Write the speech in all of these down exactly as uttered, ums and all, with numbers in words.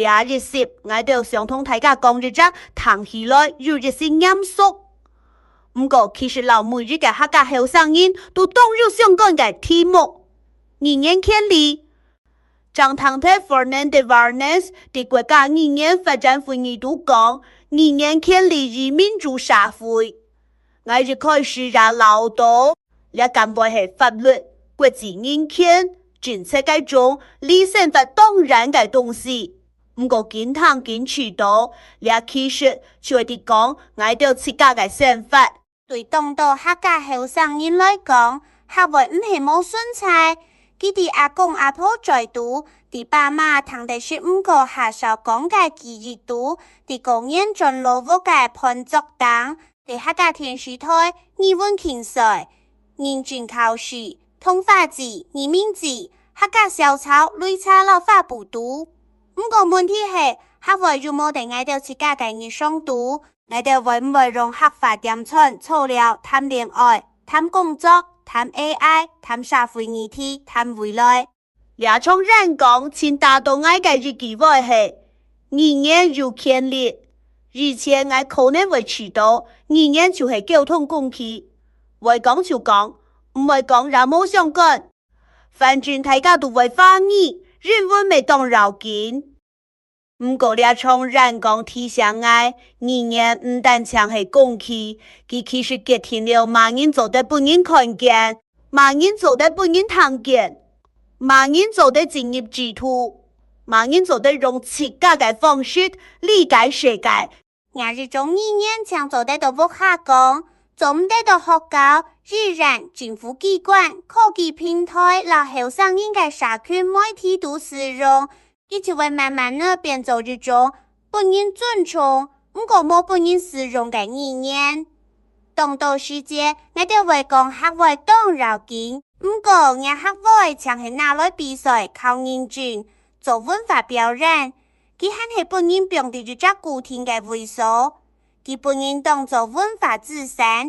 這一集，𠊎兜想同大家講一隻聽起來有一息嚴肅，毋過其實摎每一個客家後生人都當有相關个題目，語言權利。 正聽忒Fernando Varas在國家語言發展會議肚講，語言權利於民主社會。𠊎一開始也恅著，這敢會係法律、國際人權、政策該種理生活當然个東西。毋過緊聽緊知著，這其實就係在講𠊎兜自家个想法。 對當多客家後生人來講，客話毋係無存在。佢在阿公阿婆嘴肚，在爸媽聽得識毋過較少講个記憶肚，在過年轉老屋个飯桌頂，在客家電視台、語文競賽、認證考試、通話字、疑名字、客家小抄、擂茶摎花布肚。毋過問題係，客話有無在𠊎兜自家个日常肚？ 𠊎兜會毋會用客話點餐、坐尞、談戀愛、談工作、談AI、談社會議題、談未來？這場演講盡打動𠊎个一句話係：語言有權力。以前𠊎可能會知著，語言就係溝通工具，會講就講，毋會講也無相干。反正大家都會話語，英文乜當要緊。 毋過這場演講提醒𠊎，語言毋單淨係工具，佢其實決定了麼人做得分人看見，麼人做得分人聽見，麼人做得進入制度，麼人做得用自家个方式理解世界。若一種語言淨做得到屋下講，做毋得到學校、醫院、政府機關、科技平台摎後生人个社群媒體肚使用， 佢就會慢慢仔變做一種分人尊重，毋過無分人使用个語言。當多時節，𠊎兜會講客話當要緊，毋過若客話淨係拿來比賽、考認證、做文化表演，佢還係分人放在一隻固定个位所，佢分人當做文化資產，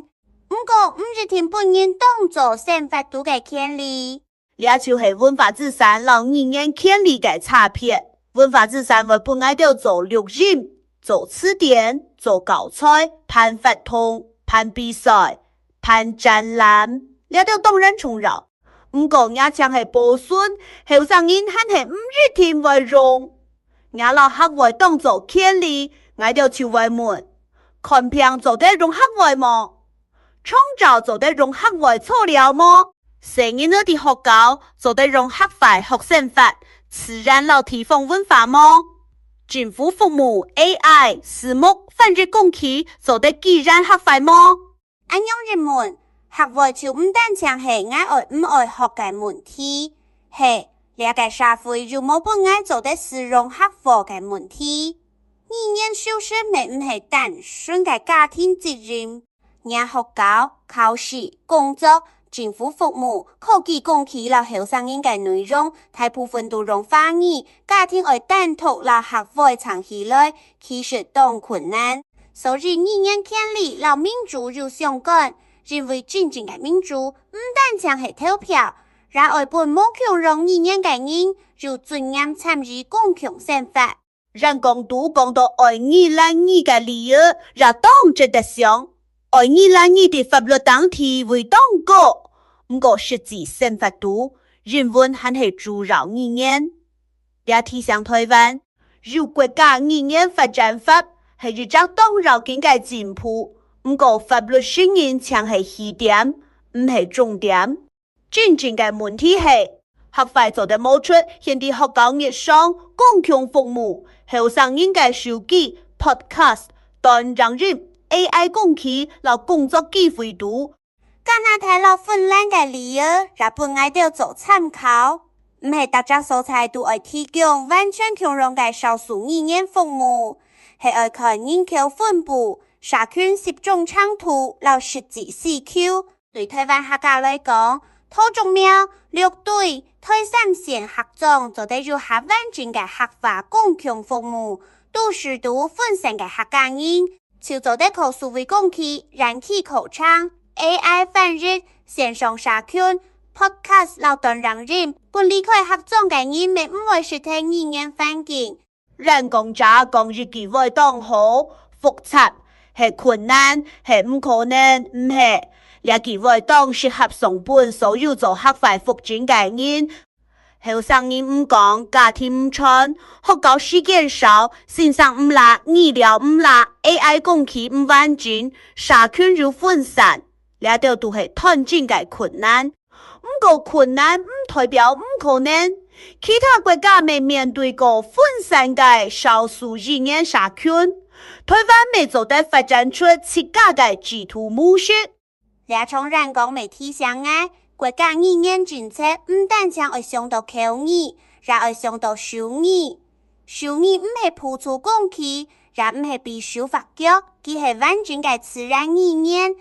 毋過毋一定分人當做生活肚个權利。 這就係文化資產摎語言權利个差別。文化資產會分𠊎兜做錄音、做詞典、做教材、辦活動、辦比賽、辦展覽，這兜當然重要。毋過若淨係保存，後生人還係毋一定會用。 若摎客話當做權利，𠊎兜就會問：看病做得用客話無？長照做得用客話坐尞無？細人仔在學校做得用客話學生活、自然摎地方文化無？政府服務、AI、字幕、翻譯工具做得既然客話無？ 恁樣一問，客話就毋單淨係𠊎愛毋愛學个問題，係這个社會有無分𠊎做得使用客話个問題。語言修身乜毋係單純个家庭責任，若學校、考試、工作、政府服務、科技工具摎後生人个內容，大部分都用華語，家庭愛單獨摎客話撐起來，其實當困難。 所以語言權利摎民主有相關，因為真正个民主毋單淨係投票，也愛分無共樣語言个人有尊嚴參與公共生活。演講肚講到愛語懶語个理由，也當值得想。愛語懶語在法律頂地位當高，毋過實際生活肚，英文還係主要語言。這提醒台灣， 有國家語言發展法係一隻當要緊个進步，毋過法律承認淨係起點，毋係終點。真正个問題係，客話做得無出現在學校日常、公共服務、後生人个手機、podcast、短影音、AI工具摎工作機會肚。 加拿大摎芬蘭个例仔也分𠊎兜做參考。毋係逐隻所在都愛提供完全共樣个少數語言服務，係愛看人口分布、社群接種程度摎實際需求。對台灣客家來講，桃竹苗、六堆、台三線客庄做得有較完整个客話公共服務，都市肚分散个客家人， 就做得靠數位工具、軟體課程、AI翻譯、線上社群、podcast摎短影音，分離開客庄个人乜毋會失去語言環境。演講者講一句話當好，複雜，係困難，係毋可能，毋係。這句話當適合送分所有做客話復振个人。後生人毋講，家庭毋存，學校時間少，先生毋罅，語料毋罅，A I工具毋完整，社群又分散，這兜都係斷真个困難。 毋過困難毋代表毋可能。其他國家乜面對過分散个少數語言社群，臺灣乜做得發展出自家个制度模式。這場演講乜提醒𠊎，國家語言政策毋單淨愛想到口語，也愛想到手語。手語毋係輔助工具，也毋係比手畫腳，佢係完整个自然語言。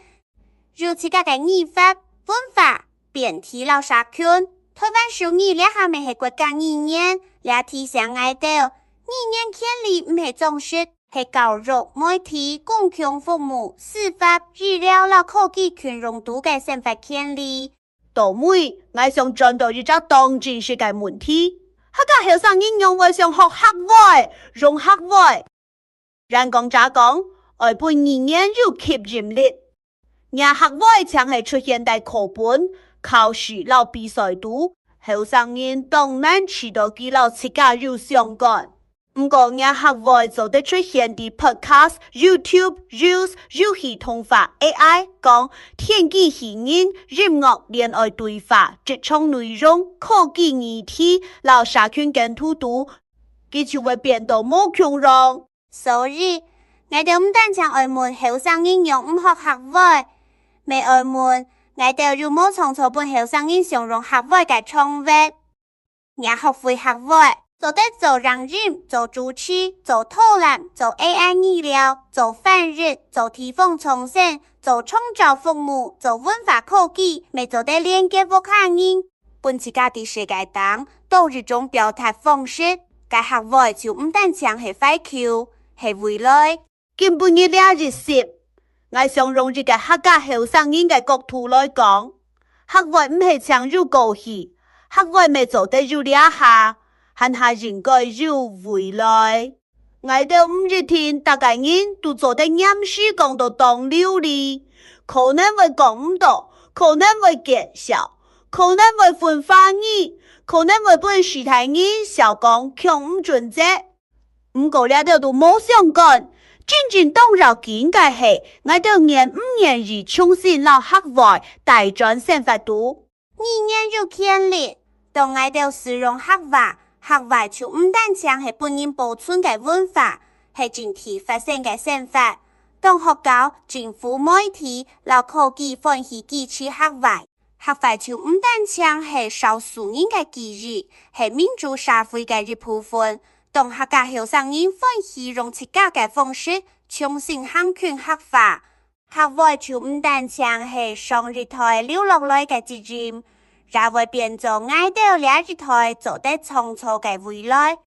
有自家个語法、文化、變體摎社群。臺灣手語這下乜係國家語言，這提醒𠊎兜，語言權利毋係裝飾，係教育、媒體、公共服務、司法、醫療摎科技群融都个生活權利。到尾，𠊎想轉到一隻當真實个問題：客家後生人仰會想學客話、用客話？ 演講者講，愛分語言有吸引力。若客話淨係出現在課本、考試摎比賽肚，後生人當難知道佢摎自家有相關。毋過，若客話做得出現在Podcast、YouTube、Reels、遊戲動畫、A I講、電機器人、音樂、戀愛對話、職場內容、科技議題摎社群梗圖肚，佢就會變到無共樣。 所以，𠊎兜毋單淨愛問後生人仰毋學客話，乜愛問，𠊎兜有無創造分後生人想用客話个場域。若學會客話，做得做影音、做主持、做導覽、做A I語料、做翻譯、做地方創生、做長照服務、做文化科技，乜做得連結屋下人， 分自家在世界頂多一種表達方式，該客話就毋單淨係懷舊，係未來。今晡日這一集，𠊎想用一個客家後生人个角度來講，客話毋係淨有過去，客話乜做得有這下，還下應該有未來。 𠊎兜毋一定逐個人都做得黏時講到當流利，可能會講毋著，可能會見笑，可能會分華語，可能會分序大人笑講共毋準則。毋過這兜都無相干，真正當要緊个係，𠊎兜願毋願意重新摎客話帶轉生活肚。 語言有權力，當𠊎兜使用客話，客話就毋單淨係分人保存个文化，係真實發生个生活。當學校、政府、媒體摎科技歡喜支持客話，客話就毋單淨係少數人个記憶，係民主社會个一部分。當客家後生人歡喜用自家个方式重新行近客話， 客話就毋單淨係上一代留落來个責任，也會變做𠊎兜這一代做得創造个未來。